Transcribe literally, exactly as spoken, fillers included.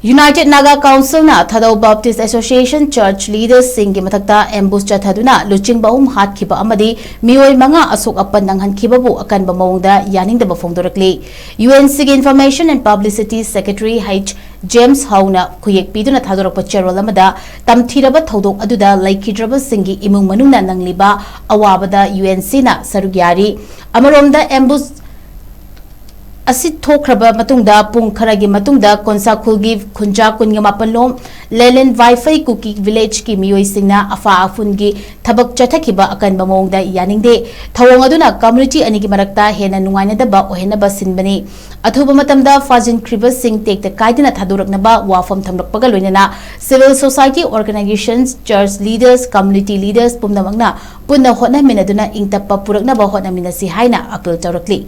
United Naga Councilꯅ ꯊꯥꯗꯧ Baptist Association Church leadersꯁꯤꯡꯒꯤ ꯃꯊꯛꯇ ambush ꯆꯠꯊꯗꯨꯅ ꯂꯨꯆꯤꯡꯕ ꯑꯍꯨꯝ ꯍꯥꯠꯈꯤꯕ ꯑꯃꯗꯤ ꯃꯤꯑꯣꯏ ꯃꯉꯥ ꯑꯁꯣꯛ ꯑꯄꯟ ꯅꯪꯍꯟꯈꯤꯕꯕꯨ ꯑꯀꯟꯕ ꯃꯑꯣꯡꯗ ꯌꯥꯅꯤꯡꯗꯕ ꯐꯣꯡꯗꯣꯔꯛꯂꯤ꯫ UNCꯒꯤ Information and Publicity Secretary H James Howꯅ ꯈꯨꯌꯦꯛ ꯄꯤꯗꯨꯅ ꯊꯥꯗꯣꯔꯛꯄ ꯆꯦꯔꯣꯜ ꯑꯃꯗ, ꯇꯝꯊꯤꯔꯕ ꯊꯧꯗꯣꯛ ꯑꯗꯨꯗ ꯂꯩꯈꯤꯗ꯭ꯔꯕꯁꯤꯡꯒꯤ ꯏꯃꯨꯡ ꯃꯅꯨꯡꯅ ꯅꯪꯂꯤꯕ ꯑꯋꯥꯕꯗ UNCꯅ ꯁꯔꯨꯛ ꯌꯥꯔꯤ꯫ ꯑꯃꯔꯣꯝꯗ, ambush ꯑꯁꯤ ꯊꯣꯛꯈ꯭ꯔꯕ ꯃꯇꯨꯡꯗ ꯄꯨꯡ ꯈꯔꯒꯤ ꯃꯇꯨꯡꯗ ꯀꯣꯟꯁꯥꯈꯨꯜꯒꯤ ꯈꯨꯟꯖꯥ ꯀꯨꯟꯒ ꯃꯥꯄꯟ ꯂꯣꯝ ꯂꯦꯂꯦꯟ ꯋꯥꯏꯐꯩ ꯀꯨꯀꯤ villageꯀꯤ ꯃꯤꯑꯣꯏꯁꯤꯡꯅ ꯑꯐꯥ ꯑꯐꯨꯟꯒꯤ ꯊꯕꯛ ꯆꯠꯊꯈꯤꯕ ꯑꯀꯟꯕ ꯃꯑꯣꯡꯗ ꯌꯥꯅꯤꯡꯗꯦ꯫ ꯊꯧꯑꯣꯡ ꯑꯗꯨꯅ community ꯑꯅꯤꯒꯤ ꯃꯔꯛꯇ ꯍꯦꯟꯅ ꯅꯨꯡꯉꯥꯏꯅꯗꯕ ꯑꯣꯏꯍꯟꯅꯕ ꯁꯤꯟꯕꯅꯤ꯫ ꯑꯊꯨꯕ ꯃꯇꯝꯗ ꯐꯥꯖꯤꯟꯈ꯭ꯔꯤꯕꯁꯤꯡ ꯇꯦꯛꯇ ꯀꯥꯏꯗꯅ ꯊꯥꯗꯣꯔꯛꯅꯕ ꯋꯥꯐꯝ ꯊꯝꯂꯛꯄꯒ ꯂꯣꯏꯅꯅ civil society organisations, church leaders, community leaders ꯄꯨꯝꯅꯃꯛꯅ ꯄꯨꯟꯅ ꯍꯣꯠꯅꯃꯤꯟꯅꯗꯨꯅ ꯏꯪ ꯇꯞꯄ ꯄꯨꯔꯛꯅꯕ ꯍꯣꯠꯅꯃꯤꯟꯅꯁꯤ ꯍꯥꯏꯅ appeal ꯇꯧꯔꯛꯂꯤ꯫